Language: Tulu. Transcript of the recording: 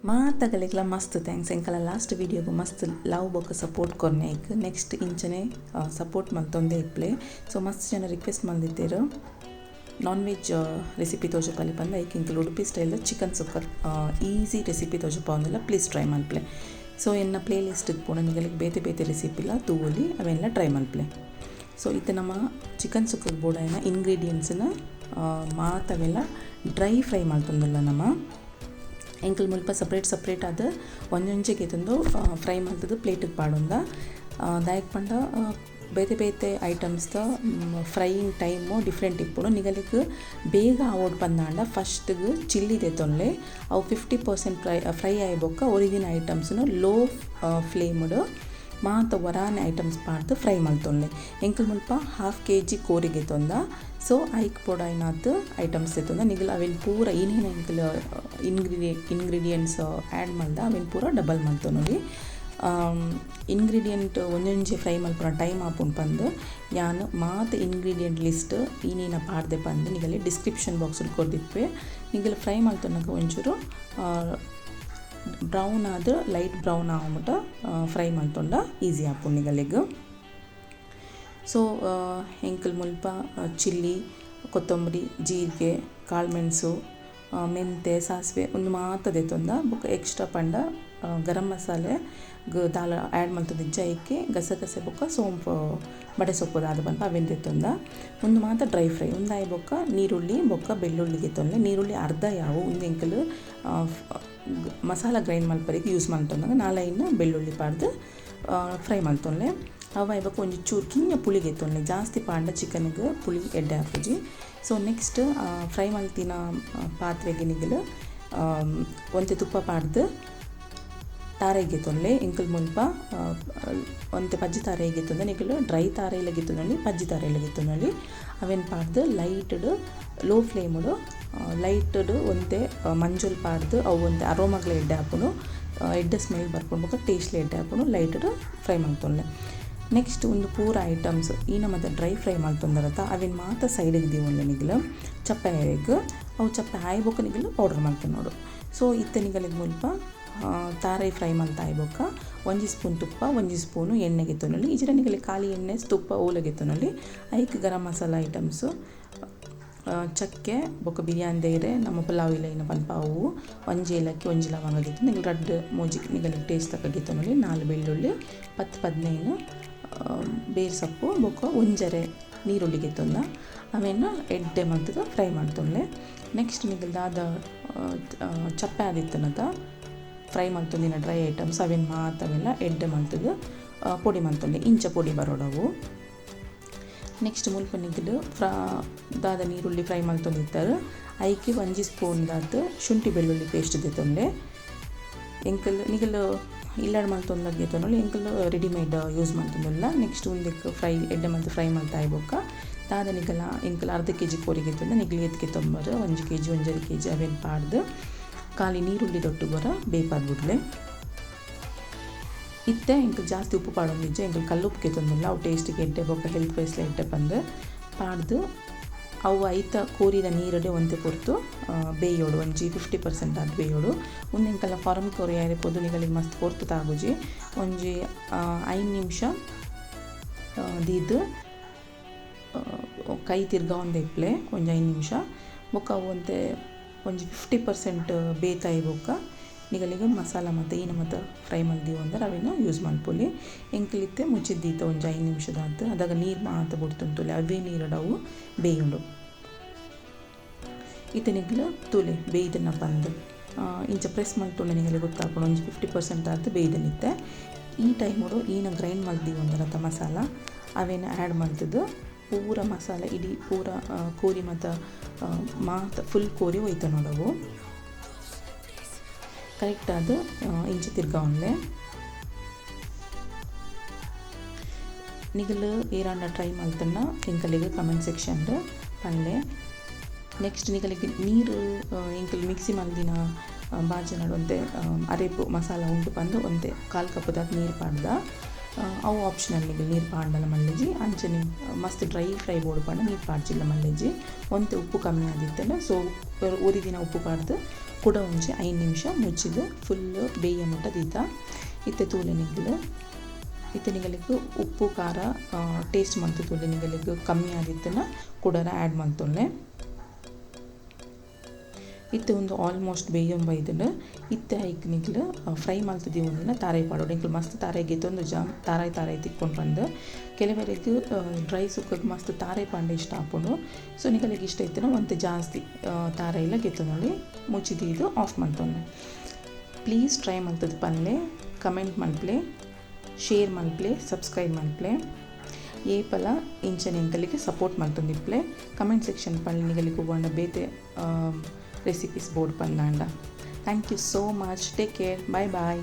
ಮಾತಗಲಿಕ್ಲ ಮಸ್ತ್ thanks. ಎಂಕಲ ಲಾಸ್ಟ್ ವಿಡಿಯೋಗು ಮಸ್ತ್ ಲವ್ ಬೊಕ್ಕ ಸಪೋರ್ಟ್ ಕೊರ್ನೆ. ನೆಕ್ಸ್ಟ್ ಇಂಚನೆ ಸಪೋರ್ಟ್ ಮಲ್ತೊಂದೇ ಇಪ್ಲೆ. ಸೊ ಮಸ್ತ್ ಜನ ರಿಕ್ವೆಸ್ಟ್ ಮಲ್ದಿತ್ತೇರು ನಾನ್ ವೆಜ್ ರೆಸಿಪಿ ತೋಜಪಾಲೆ ಪಂದ. ಐಕ್ ಎಂಕಲ್ Udupi style chicken sukka easy recipe ತೋಜಪಾವಂದಿಲ್ಲ. ಪ್ಲೀಸ್ ಟ್ರೈ ಮಲ್ಪ್ಲೆ. ಸೊ ಎನ್ನ ಪ್ಲೇ ಲಿಸ್ಟ್ ಪೋಣ ನಿಗಲಿಗೆ ಬೇತೆ ಬೇತೆ ರೆಸಿಪಿಲ ತೂವೊಲಿ, ಅವೆಲ್ಲ ಟ್ರೈ ಮಲ್ಪ್ಲೆ. ಸೊ ಇತ್ತೆ ನಮ್ಮ ಚಿಕನ್ ಸುಕ್ಕದ ಬೋಡಾಯಿನ ಇಂಗ್ರೀಡಿಯೆಂಟ್ಸ್ನ ಮಾತವೆಲ್ಲ ಡ್ರೈ ಫ್ರೈ ಮಲ್ತೊಂದುಲ್ಲ ನಮ್ಮ. ಎಂಕಲ್ ಮುಲ್ಪ ಸಪ್ರೇಟ್ ಸಪ್ರೇಟ್ ಆದ್ ಒಂಜೊಂಜೆಗೆ ತಂದು ಫ್ರೈ ಮಲ್ತದು ಪ್ಲೇಟಿಗೆ ಪಾಡೊಂದ. ದಾಯೆಗ್ ಪಂಡ ಬೇತೆ ಬೇತೆ ಐಟಮ್ಸ್ದ ಫ್ರೈಯಿಂಗ್ ಟೈಮು ಡಿಫ್ರೆಂಟ್ ಇಪ್ಪುಂಡು. ನಿಗಲಿಗ್ ಬೇಗ ಆವೊಡು ಪಂದಾಂಡ ಫಸ್ಟ್ಗೆ ಚಿಲ್ಲಿ ದೆತೊನ್ಲೆ. ಅವು 50% ಫ್ರೈ ಫ್ರೈ ಆಯಿ ಬೊಕ್ಕ ಒರಿದಿನ ಐಟಮ್ಸ್ನು ಲೋ ಫ್ಲೇಮ್ಡ್ ಮಾತ ವರಾನೆ ಐಟಮ್ಸ್ ಪಾಡ್ದು ಫ್ರೈ ಮಲ್ತೊನ್ಲೆ. ಎಂಕಲ್ ಮುಲ್ಪ ಹಾಫ್ ಕೆಜಿ ಕೋರಿ ಗೆತೊಂದ. ಸೊ ಐಕ್ ಬೋಡಾಯಿನಾತ್ ಐಟಮ್ಸ್ ದೆತೊಂದ. ನಿಗಲ್ ಅವೆನ್ ಪೂರ ಏನೇನು ಎಂಕಲ್ ಇಂಗ್ರೀಡಿಯೆಂಟ್ಸ್ ಆ್ಯಡ್ ಮಲ್ದ, ಅವೆನ್ ಪೂರ ಡಬಲ್ ಮಲ್ತೊನೊಲಿ. ಇಂಗ್ರೀಡಿಯೆಂಟ್ ಒಂಜೊಂಜಿ ಫ್ರೈ ಮಲ್ಪುನ ಟೈಮ್ ಆಪುಂಡು ಪಂದ್ ಯಾನ್ ಮಾತ ಇಂಗ್ರೀಡಿಯೆಂಟ್ ಲಿಸ್ಟ್ ಏನೇನ ಪಾಡ್ದೆ ಪಂದ್ ನಿಗಲೆ ಡಿಸ್ಕ್ರಿಪ್ಷನ್ ಬಾಕ್ಸ್ ಕೊರ್ದಿಪ್ಪೆ. ನಿಗಲ್ ಫ್ರೈ ಮಲ್ತೊನಗ ಒಂಚೂರು ಬ್ರೌನ್ ಆದ್, ಲೈಟ್ ಬ್ರೌನ್ ಆವಮುಟ ಫ್ರೈ ಮಲ್ತೊಂಡ ಈಸಿ ಆಪುಂಡು ನಿಗಲೆಗ್. ಸೊ ಎಂಕಲ್ ಮುಲ್ಪ ಚಿಲ್ಲಿ, ಕೊತ್ತಂಬರಿ, ಜೀರಿಗೆ, ಕಾಳುಮೆಣಸು, ಮೆಂತೆ, ಸಾಸಿವೆ ಉಂದು ಮಾತ ದೆತೊಂದ. ಬೊಕ ಎಕ್ಸ್ಟ್ರಾ ಪಂಡ ಗರಂ ಮಸಾಲೆ ದಾಲ ಆ್ಯಡ್ ಮಲ್ತೊಂದಿಜ್ಜ. ಐಕೆ ಗಸಗಸೆ ಬೊಕ ಸೋಂಪು, ಬಡೆ ಸೊಪ್ಪು ದಾದ ಪನ್ಪ ಅವೆನ್ ದೆತೊಂದ. ಉಂದು ಮಾತ ಡ್ರೈ ಫ್ರೈ. ಉಂದಾಯಿ ಬೊಕ್ಕ ನೀರುಳ್ಳಿ ಬೊಕ್ಕ ಬೆಳ್ಳುಳ್ಳಿ ದೆತೊನ್ಲೆ. ನೀರುಳ್ಳಿ ಅರ್ಧ ಯಾವು. ಉಂದು ಎಂಕಲ್ ಮಸಾಲ ಗ್ರೈಂಡ್ ಮಲ್ಪರೆಗ್ ಯೂಸ್ ಮಲ್ತೊಂದಾಗ ನಾಲೈನ್ ಬೆಳ್ಳುಳ್ಳಿ ಪಾಡ್ದು ಫ್ರೈ ಮಲ್ತೊನ್ಲೆ. ಅವಾಯಿ ಬೊಕ್ಕ ಒಂಜಿ ಚೂರು ಕಿನ್ಯ ಪುಳಿ ಗೆತ್ತೊನ್ಲೆ. ಜಾಸ್ತಿ ಪಾಂಡ ಚಿಕನ್ಗೆ ಪುಳಿ ಎಡ್ಡೆ ಆಪುಜಿ. ಸೊ ನೆಕ್ಸ್ಟ್ ಫ್ರೈ ಮಲ್ತಿನ ಪಾತ್ರೆಗೆ ನಿಗಲು ಒಂತೆ ತುಪ್ಪ ಪಾಡ್ದು ತಾರಾಯಿ ಗೆತ್ತೊನ್ಲೆ. ಎಂಕಲ್ ಮುಲ್ಪ ಒಂತೆ ಪಜ್ಜಿ ತಾರಾಯಿ ಗೆತ್ತೊಂದ. ನಿಕುಲು ಡ್ರೈ ತಾರಾಯಿಲ ಗೆತ್ತೊನೊಲಿ, ಪಜ್ಜಿ ತಾರಾಯಿಲ ಗೆತ್ತೊನೊಲಿ. ಅವೆನ್ ಪಾಡ್ದು ಲೈಟ್ಡ್ ಲೋ ಫ್ಲೇಮ್ಡ್ ಲೈಟ್ಡ್ ಒಂತೆ ಮಂಜೊಲ್ ಪಾಡ್ದು, ಅವು ಒಂತೆ ಅರೋಮಾಗ್ಲ ಎಡ್ಡೆ ಆಪುಂಡು, ಎಡ್ಡೆ ಸ್ಮೆಲ್ ಬರ್ಪುಂಡು, ಬೊಕ ಟೇಸ್ಟ್ಲ ಎಡ್ಡೆ ಆಪುಂಡು. ಲೈಟ್ಡ್ ಫ್ರೈ ಮಲ್ತೊನ್ಲೆ. ನೆಕ್ಸ್ಟ್ ಉಂದು ಪೂರ ಐಟಮ್ಸ್ ಈ ನಮತ ಡ್ರೈ ಫ್ರೈ ಮಲ್ತೊಂದರತ, ಅವೆನ್ ಮಾತ ಸೈಡಿಗೆ ದೀವೊನ್ಲೆ ನಿಗಲು ಚಪ್ಪೆ ಆಯೆಗ್. ಅವು ಚಪ್ಪೆ ಆಯಿ ಬೊಕ್ಕ ನಿಗಲು ಪೌಡರ್ ಮಲ್ತೊನೊಡು. ಸೊ ಇತ್ತೆ ನಿಗಲಿಗ್ ಮುಲ್ಪ ತಾರಾಯಿ ಫ್ರೈ ಮಲ್ತಾಯಿ ಬೊಕ್ಕ ಒಂಜಿ ಸ್ಪೂನ್ ತುಪ್ಪ, ಒಂಜಿ ಸ್ಪೂನು ಎಣ್ಣೆ ಗೆತ್ತೊನೊಲಿ. ಇಜಿಡ ನಿಗಲಿ ಖಾಲಿ ಎಣ್ಣೆ, ತುಪ್ಪ ಓಲ ಗೆತ್ತೊನೊಲಿ. ಐಕ್ ಗರಂ ಮಸಾಲ ಐಟಮ್ಸು, ಚಕ್ಕೆ ಬೊಕ್ಕ ಬಿರಿಯಾನಿ ದೇರೆ, ನಮ್ಮ ಪಲಾವ್ ಇಲೆ ಪನ್ಪ ಅವು, ಒಂಜಿ ಏಲಕ್ಕಿ, ಒಂಜಿ ಲವಂಗ ಗೆತ್ತೊಂದು, ನಿಗಲ್ ರಡ್ಡ್ ಮೂಜಿ ನಿಗಲಿಗೆ ಟೇಸ್ಟ್ ತಕ್ಕ ಗೆತ್ತೊನೊಲಿ. ನಾಲ್ ಬೆಳ್ಳುಳ್ಳಿ, 10-15 ಬೇರ್ ಸೊಪ್ಪು ಬೊಕ್ಕ ಒಂಜರೆ ನೀರುಳ್ಳಿ ಗೆತ್ತೊಂದ. ಅವೆನ್ ಎಡ್ಡೆ ಮಲ್ತುದು ಫ್ರೈ ಮಲ್ತೊನ್ಲೆ. ನೆಕ್ಸ್ಟ್ ನಿಗಲ್ ದಾದ ಚಪ್ಪೆ ಆದಿತ್ತನತ ಫ್ರೈ ಮಲ್ತೊಂದಿನ ಡ್ರೈ ಐಟಮ್ಸ್, ಅವೆನ್ ಮಾತ ಅವೆಲ್ಲ ಎಡ್ಡೆ ಮಲ್ತುದು ಪೊಡಿ ಮಲ್ತೊನ್ಲೆ. ಇಂಚ ಪೊಡಿ ಬರೋಡವು. ನೆಕ್ಸ್ಟ್ ಮುಲ್ಪ ನಿಗಲು ದಾದ ನೀರುಳ್ಳಿ ಫ್ರೈ ಮಲ್ತೊಂದಿತ್ತಾರೆ, ಐಕೆ ಒಂಜಿ ಸ್ಪೂನ್ ದಾತ್ ಶುಂಠಿ ಬೆಳ್ಳುಳ್ಳಿ ಪೇಸ್ಟ್ ದೆತೊನ್ಲೆ. ಎಂಕಲ್ ನಿಗಲ್ ಇಲ್ಲಡ್ ಮಲ್ತೊಂದು ಗೆತೊನೊಲಿ, ಎಂಕಲ್ ರೆಡಿಮೇಡ್ ಯೂಸ್ ಮಲ್ತೊಂದುಲ್ಲ. ನೆಕ್ಸ್ಟ್ ಉಂದೆಕ್ ಫ್ರೈ ಎಡ್ಡೆ ಮಲ್ತ್ ಫ್ರೈ ಮಲ್ತಾಯಿ ಬೊಕ್ಕ ದಾದ ನಿಗಲ ಎಂಕಲ್ ಅರ್ಧ ಕೆಜಿ ಕೋರಿ ಗೆತೊಂದು, ನಿಗಲ್ ಏತ್ ಗೆತೊಂಬರ್, 1 ಕೆಜಿ, 1.5 ಕೆಜಿ, ಅವೆನ್ ಪಾಡ್ದು ಖಾಲಿ ನೀರುಳ್ಳಿ ದೊಟ್ಟು ಬರ ಬೇಪಾದ್ ಬುಡ್ಲೆ. ಇತ್ತೆ ಎಂಕಲ್ ಜಾಸ್ತಿ ಉಪ್ಪು ಪಾಡೊಂದಿಜ್ಜೆ. ಎಂಕಲ್ ಕಲ್ಲುಪ್ಪು ಗೆತೊಂದುಲ್ಲ. ಅವು ಟೇಸ್ಟಿಗೆ ಎಡ್ಡೆ ಬೊಕ್ಕ ಹೆಲ್ತ್ ವೈಸ್ಲ ಎಡ್ಡೆ ಪಂದ್ ಪಾಡ್ದು, ಅವು ಐತ ಕೋರಿದ ನೀರುಡೆ ಒಂತೆ ಪೊರ್ತು ಬೇಯೋಡು, ಒಂಜಿ 50% ಆದ್ ಬೇಯೋಡು. ಉಂದು ಎಂಕಲ್ನ ಫಾರಂ ಕೋರಿ ಆಯೆರೆ ಪೋದು ನಿಗಲಿಗೆ ಮಸ್ತ್ ಪೊರ್ತು ತಾಗುಜಿ. ಒಂಜಿ 5 ನಿಮಿಷ ದೀದ್ ಕೈ ತಿರ್ಗಾವೊಂದೆ ಇಪ್ಪಲೆ ಒಂಜಿ 5 ನಿಮಿಷ. ಬೊಕ್ಕ ಅವು ಒಂತೆ ಒಂಜಿ 50% ಬೇತಾಯಿ ಬೊಕ್ಕ ನಿಗಲಿಗೆ ಮಸಾಲ ಮತ್ತು ಈನ ಮಾತ ಫ್ರೈ ಮಲ್ದೀವಂದ್ರೆ ಅವೆನ್ ಯೂಸ್ ಮಲ್ಪೊಲಿ. ಎಂಕಲ್ ಇತ್ತೆ ಮುಚ್ಚಿದ್ ದೀತ ಒಂಜಿ 5 ನಿಮಿಷದಾತ್. ಅದಾಗ ನೀರು ಮಾತ ಬುಡ್ತುಂತುಲೆ. ಅವೇ ನೀರುಡು ಅವು ಬೇಯುಂಡು. ಇತ್ತೆ ನಿಗ್ಲು ತೂಲೆ ಬೇಯ್ದನ ಪಂದ್. ಇಂಚ ಪ್ರೆಸ್ ಮಲ್ತುಂಡ ನಿಗಲೆ ಗೊತ್ತಾಪುಂಡು, ಒಂಜಿ 50% ಆತ್ ಬೇಯ್ದನಿತ್ತೆ. ಈ ಟೈಮುಡು ಈನ ಗ್ರೈಂಡ್ ಮಲ್ದೀವಂದರತ ಮಸಾಲ, ಅವೆನ್ ಆ್ಯಡ್ ಮಲ್ತುದು ಪೂರ ಮಸಾಲ ಇಡೀ ಪೂರ ಕೋರಿ ಮಾತ ಮಾತ ಫುಲ್ ಕೋರಿ ಒಯ್ತ ನೋಡವು. ಕರೆಕ್ಟ್ ಆದ್ ಇಂಚ ತಿರ್ಗಾವೊನ್ಲೆ. ನಿಗಲು ಏರಾಂಡ ಟ್ರೈ ಮಲ್ತುಂಡ ಎಂಕಲೆಗ್ ಕಮೆಂಟ್ ಸೆಕ್ಷನ್ ಪನ್ಲೆ. ನೆಕ್ಸ್ಟ್ ನಿಗಲಿಗೆ ನೀರು ಎಂಕಲ್ ಮಿಕ್ಸಿ ಮಲ್ದಿನ ಬಾಜನಡ್ ಒಂತೆ ಅರೇಪು ಮಸಾಲ ಉಂಡು ಪಂದ್ ಒಂತೆ ಕಾಲ್ ಕಪ್ ದಾತ್ ನೀರು ಪಾಡ್ದ. ಅವು ಆಪ್ಷನಲ್, ನಿಗಲ್ ನೀರು ಪಾಡ್ಂಡಲ ಮಲ್ಲೆಜಿ. ಅಂಚನೆ ಮಸ್ತ್ ಡ್ರೈ ಫ್ರೈ ಬೋಡು ಪಂಡ ನೀರು ಪಾಡ್ಜಿಲ್ಲ ಮಲ್ಲೆಜಿ. ಒಂತೆ ಉಪ್ಪು ಕಮ್ಮಿ ಆದಿತ್ತಂಡ, ಸೊ ಒರಿದಿನ ಉಪ್ಪು ಪಾಡ್ದು ಕುಡ ಒಂಜಿ 5 ನಿಮಿಷ ಮುಚ್ಚಿದ್ ಫುಲ್ ಬೇಯ ಮುಟ್ಟ ದೀತ. ಇತ್ತೆ ತೂಲೆ ನಿಕುಲು, ಇತ್ತೆ ನಿಗಲಿಗ್ ಉಪ್ಪು ಖಾರ ಟೇಸ್ಟ್ ಮಂತು ತೂಲೆ. ನಿಗಲಿಗ್ ಕಮ್ಮಿ ಆದಿತ್ತುಂಡ ಕುಡರ ಆ್ಯಡ್ ಮಲ್ತೊನ್ಲೆ. ಇತ್ತೆ ಉಂದು ಆಲ್ಮೋಸ್ಟ್ ಬೇಯೊಂದು ಬೈದ್ಂಡ್. ಇತ್ತೆ ಐಕ್ ನಿಕ್ಲು ಫ್ರೈ ಮಲ್ತ್ ದೀವೊಂದಿನ ತಾರಾಯಿ ಪಾಡೊಡು. ಎಂಕುಲು ಮಸ್ತ್ ತಾರಾಯಿ ಗೆತೊಂದುಜ, ತಾರಾಯಿ ತಾರಾಯಿ ತಿಕ್ಕೊಂಡು ಪಂದ್. ಕೆಲವರೆಗ್ ಡ್ರೈ ಸುಕ್ಕಗ್ ಮಸ್ತ್ ತಾರಾಯಿ ಪಾಂಡ ಇಷ್ಟ ಆಪುಂಡು. ಸೊ ನಿಕಲೆಗ್ ಇಷ್ಟ ಇತ್ತಿನ ಒಂತೆ ಜಾಸ್ತಿ ತಾರಾಯಿಲ ಗೆತೊನೊಲಿ. ಮುಚ್ಚಿ ದೀದ್ ಆಫ್ ಮಲ್ತೊನ್ಲೆ. ಪ್ಲೀಸ್ ಟ್ರೈ ಮಲ್ತದ ಪನ್ಲೆ, ಕಮೆಂಟ್ ಮಲ್ಪಲೆ, ಶೇರ್ ಮಲ್ಪಲೆ, ಸಬ್ಸ್ಕ್ರೈಬ್ ಮಲ್ಪಲೆ. ಏಪಲ ಇಂಚನೆ ಎಂಕಲೆಗ್ ಸಪೋರ್ಟ್ ಮಲ್ತೊಂದಿಪ್ಪಲೆ. ಕಮೆಂಟ್ ಸೆಕ್ಷನ್ ಪನ್ಲೆ ನಿಗಲಿಗ್ ಒವ್ವಾಂಡ ಬೇತೆ ರೆಸಿಪೀಸ್ ಬೋಡು ಪಂದಾಂಡ. Thank you so much, take care, bye bye.